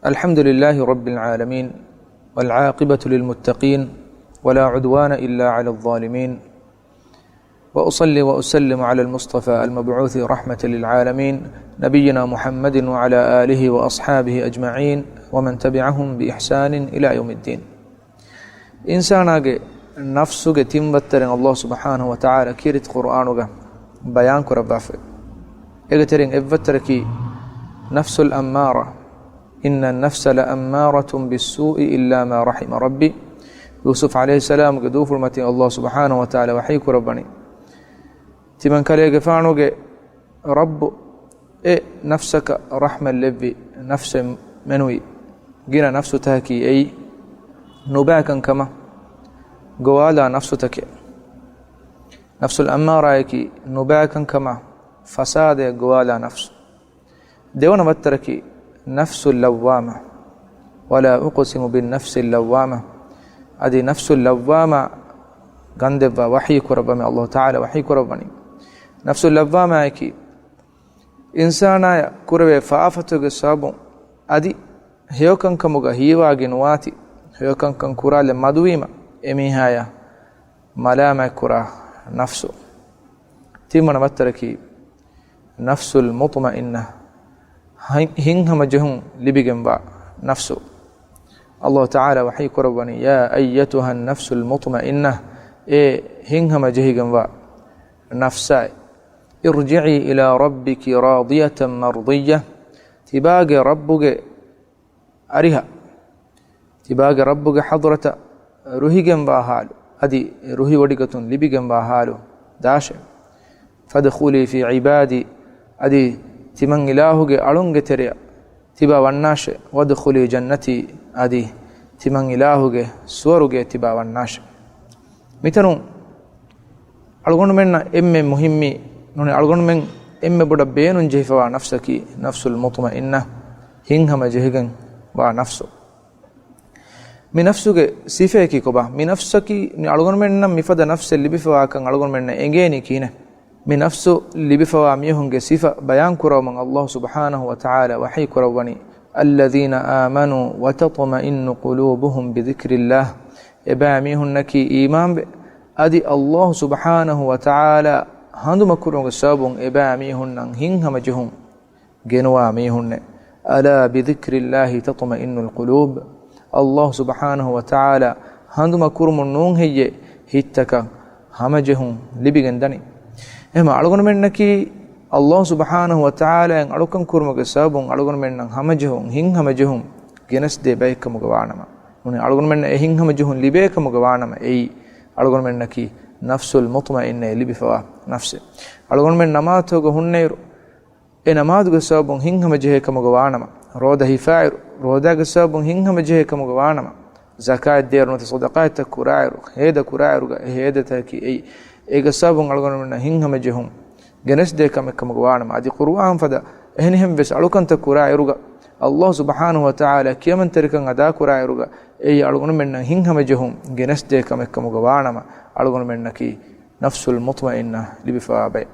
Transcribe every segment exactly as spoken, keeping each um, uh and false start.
الحمد لله رب العالمين، والعاقبة للمتقين، ولا عدوان إلا على الظالمين، وأصلي وأسلم على المصطفى المبعوث رحمة للعالمين، نبينا محمد وعلى آله وأصحابه أجمعين، ومن تبعهم بإحسان إلى يوم الدين. އިންސާނާގެ ނަފްސުގެ ތިން ވައްތަރެއް ﷲ ސުބްޙާނަހޫ ވަތަޢާލާ ކީރިތި ޤުރްއާނުގަ ބަޔާން ކުރައްވާފައި. އޭގެ ތެރެއިން އެއްވައްތަރަކީ ނަފްސުލް އައްމާރާ، إن النفس لأمارة بالسوء إلا ما رحم ربي. ޔޫސުފް ޢަލައިހިއްސަލާމުގެ ދޫފުޅުމަތިން ﷲ ސުބްޙާނަހޫ ވަތަޢާލާ ވަޙީ ކުރައްވަނީ، ތިމަން ކަލޭގެފާނުގެ ރައްބު އެ ނަފްސަކަށް ރަޙްމަތް ލެއްވި ނަފްސެއް މެނުވީ. ގިނަ ނަފްސުތަކަކީ އެއީ ނުބައިކަންކަމަށް ގޮވާލާ ނަފްސުތަކެއް. ނަފްސުލް އައްމާރާއަކީ ނުބައިކަންކަމަށް ފަސާދަޔަށް ގޮވާލާ ނަފްސު. ދެވަނަ ވައްތަރަކީ ނަފްސުލް ލައްވާމާ، ولا أقسم بالنفس اللوامة. އަދި ނަފްސުލް ލައްވާމާ ގަންދެއްވާ ވަޙީ ކުރައްވަމޭ، ﷲ ތަޢާލާ ވަޙީ ކުރައްވަނީ. ނަފްސުލް ލައްވާމާއަކީ އިންސާނާޔަށް ކުރެވޭ ފާފަތަކުގެ ސަބަބުން އަދި ހެޔޮކަންކަމުގަ ހީވާގި ނުވާތީ، ހެޔޮކަންކަން ކުރާލަން މަދުވީމަ، އެމީހާޔަށް މަލާމާތްކުރާ ނަފްސު. ތިންވަނަ ވައްތަރަކީ ނަފްސުލް މުޠްމައިންނާ، ހި-، ހިތްހަމަޖެހުން ލިބިގެންވާ ނަފްސު. ﷲ ތަޢާލާ ވަޙީ ކުރައްވަނީ، يا أيتها النفس المطمئنة، އޭ ހިތްހަމަޖެހިގެންވާ ނަފްސާއޭ، ارجعي إلى ربك راضية مرضية، ތިބާގެ ރައްބުގެ އަރިހަށް، ތިބާގެ ރައްބުގެ ޙަޟްރަތަށް ރުހިގެންވާ ޙާލު، އަދި ރުހިވޮޑިގަތުން ލިބިގެންވާ ޙާލު ދާށޭ. فادخلي في عبادي، އަދި ތިމަން އިލާހުގެ އަޅުންގެ ތެރެއަށް ތިބާ ވަންނާށޭ. وادخلي جنتي، އަދި ތިމަން އިލާހުގެ ސުވަރުގެއަށް ތިބާ ވަންނާށޭ. މިތަނުން އަޅުގަނޑުމެންނަށް އެންމެ މުހިއްމީ، ނޫނީ އަޅުގަނޑުމެން އެންމެ ބޮޑަށް ބޭނުން ޖެހިފަވާ ނަފްސަކީ ނަފްސުލް މުޠްމައިންނާ، ހިތްހަމަ ޖެހިގެން ވާ ނަފްސު. މި ނަފްސުގެ ސިފައަކީ ކޮބާ؟ މި ނަފްސަކީ، މި އަޅުގަނޑުމެންނަށް މިފަދަ ނަފްސެއް ލިބިފަވާކަން އަޅުގަނޑުމެންނަށް އެނގޭނީ ކިހިނެއް؟ މި ނަފްސު ލިބިފަވާ މީހުންގެ ސިފަ ބަޔާން ކުރައްވަމުން ﷲ ސުބްޙާނަހޫ ވަތަޢާލާ ވަޙީ ކުރައްވަނީ، الذين آمنوا وتطمئن قلوبهم بذكر الله. އެބައި މީހުންނަކީ އީމާންވެ، އަދި ﷲ ސުބްޙާނަހޫ ވަތަޢާލާ ހަނދުމަކުރުމުގެ ސަބަބުން އެބައި މީހުންނަށް ހިތްހަމަޖެހުން ގެނުވާ މީހުންނޭ. ألا بذكر الله تطمئن القلوب. ﷲ ސުބްޙާނަހޫ ވަތަޢާލާ ހަނދުމަކުރުމުން ނޫން ހެއްޔޭ ހިތްތަކަށް ހަމަޖެހުން ލިބިގެން ދަނީ. އެހެމަ އަޅުގަނޑުމެންނަކީ ﷲ ސުބްޙާނަހޫ ވަތަޢާލާއަށް އަޅުކަން ކުރުމުގެ ސަބަބުން އަޅުގަނޑުމެންނަށް ހަމަޖެހުން، ހިތްހަމަޖެހުން ގެނެސްދޭ ބައެއްކަމުގަ ވާނަމަ، ނޫނީ އަޅުގަނޑުމެންނަށް އެ ހިތްހަމަޖެހުން ލިބޭކަމުގަ ވާނަމަ، އެއީ އަޅުގަނޑުމެންނަކީ ނަފްސުލް މުޠްމައިންނައަށް ލިބިފަވާ ނަފްސެއް. އަޅުގަނޑުމެން ނަމާދުތަކުގަ ހުންނައިރު، އެ ނަމާދުގެ ސަބަބުން ހިތްހަމަޖެހޭ ކަމުގަ ވާނަމަ، ރޯދަ ހިފާއިރު، ރޯދާގެ ސަބަބުން ހިތްހަމަޖެހޭ ކަމުގަ ވާނަމަ، ޒަކާތް ދޭއިރު ނުވަތަ ޞަދަޤާތްތައް ކުރާއިރު، ހޭދަ ކުރާއިރުގަ އެ ހޭދަތަކަކީ އެއީ، އޭގެ ސަބަބުން އަޅުގަނޑުމެންނަށް ހިތްހަމަޖެހުން ގެނެސްދޭ ކަމެއް ކަމުގަ ވާނަމަ، އަދި ޤުރުއާން ފަދަ އެހެނިހެން ވެސް އަޅުކަންތައް ކުރާއިރުގަ، ﷲ ސުބްޙާނަހޫ ވަތަޢާލާ ކިޔަމަންތެރިކަން އަދާކުރާއިރުގަ، އެއީ އަޅުގަނޑުމެންނަށް ހިތްހަމަޖެހުން ގެނެސްދޭ ކަމެއް ކަމުގަ ވާނަމަ، އަޅުގަނޑުމެންނަކީ ނަފްސުލް މުޠްމައިންނާ ލިބިފަވާ ބައެއް.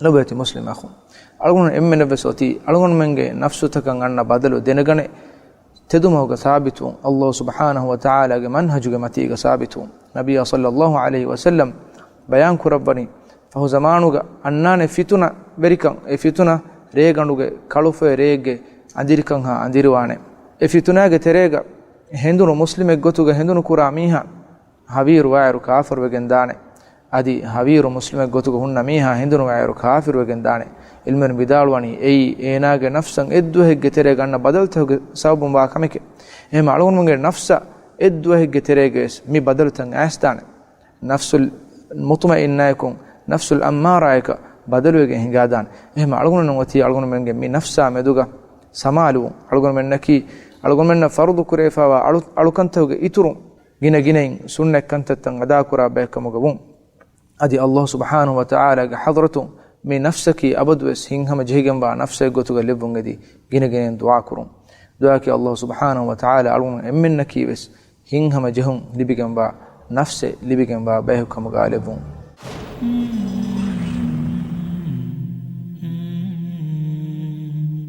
ލޮބުވެތި މުސްލިމް އަޚުން، އަޅުގަނޑު އެންމެނަށްވެސް އޮތީ އަޅުގަނޑުމެންގެ ނަފްސުތަކަށް އަންނަ ބަދަލު ދެނެގަނެ، ތެދުމަގުގަ ސާބިތުވުން، ﷲ ސުބްޙާނަހޫ ވަތަޢާލާގެ މަންހަޖުގެ މަތީގަ ސާބިތުވުން. ނަބިއްޔާ ޞައްލައްލާހު ޢަލައިހި ވަސައްލަމް ބަޔާން ކުރައްވަނީ، ފަހު ޒަމާނުގަ އަންނާނެ ފިތުނަ ވެރިކަން، އެ ފިތުނަ ރޭގަނޑުގެ ކަޅުފޮއެ ރެއެއްގެ އަނދިރިކަންހާ އަނދިރިވާނެ. އެ ފިތުނާގެ ތެރޭގަ ހެނދުނު މުސްލިމެއް ގޮތުގަ ހެނދުނު ކުރާ މީހާ، ހަވީރުވާއިރު ކާފަރުވެގެން ދާނެ. އަދި ހަވީރު މުސްލިމެއް ގޮތުގަ ހުންނަ މީހާ ހެނދުނުވާއިރު ކާފިރުވެގެން ދާނެ. ޢިލްމުވެރިން ވިދާޅުވަނީ، އެއީ އޭނާގެ ނަފްސަށް އެއްދުވަހެއްގެ ތެރޭގަ އަންނަ ބަދަލުތަކުގެ ސަބަބުން ވާ ކަމެކޭ. އެހެން އަޅުގަނޑުމެންގެ ނަފްސަށް އެއްދުވަހެއްގެ ތެރޭގަވެސް މި ބަދަލުތައް އައިސްދާނެ. ނަފްސުލް މުޠްމައިންނާއެކު، ނަފްސުލް އައްމާރާއަކަށް ބަދަލުވެގެން ހިނގާދާނެ. އެހެން އަޅުގަނޑުމެން އޮތީ އަޅުގަނޑުމެންގެ މި ނަފްސާ މެދުގަ ސަމާލުވުން. އަޅުގަނޑުމެންނަކީ އަޅުގަނޑުމެންނަށް ފަރުޟު ކުރެވިފައިވާ އަޅު-، އަޅުކަންތަކުގެ އިތުރުން ގިނަ ގިނައިން ސުންނަތް ކަންތައްތައް އަދާކުރާ ބައެއްކަމުގަ ވުން. އަދި ﷲ ސުބްޙާނަހޫ ވަތަޢާލާގެ ޙަޟްރަތުން މި ނަފްސަކީ އަބަދުވެސް ހިތްހަމަޖެހިގެންވާ ނަފްސެއް ގޮތުގަ ލެއްވުން އެދި ގިނަ ގިނައިން ދުޢާ ކުރުން. ދުޢާއަކީ ﷲ ސުބްޙާނަހޫ ވަތަޢާލާ އަޅުގަނޑު އެންމެންނަކީވެސް ހިތްހަމަޖެހުން ލިބިގެންވާ، ނަފްސެއް ލިބިގެންވާ ބަޔަކު ކަމުގަ ލެއްވުން.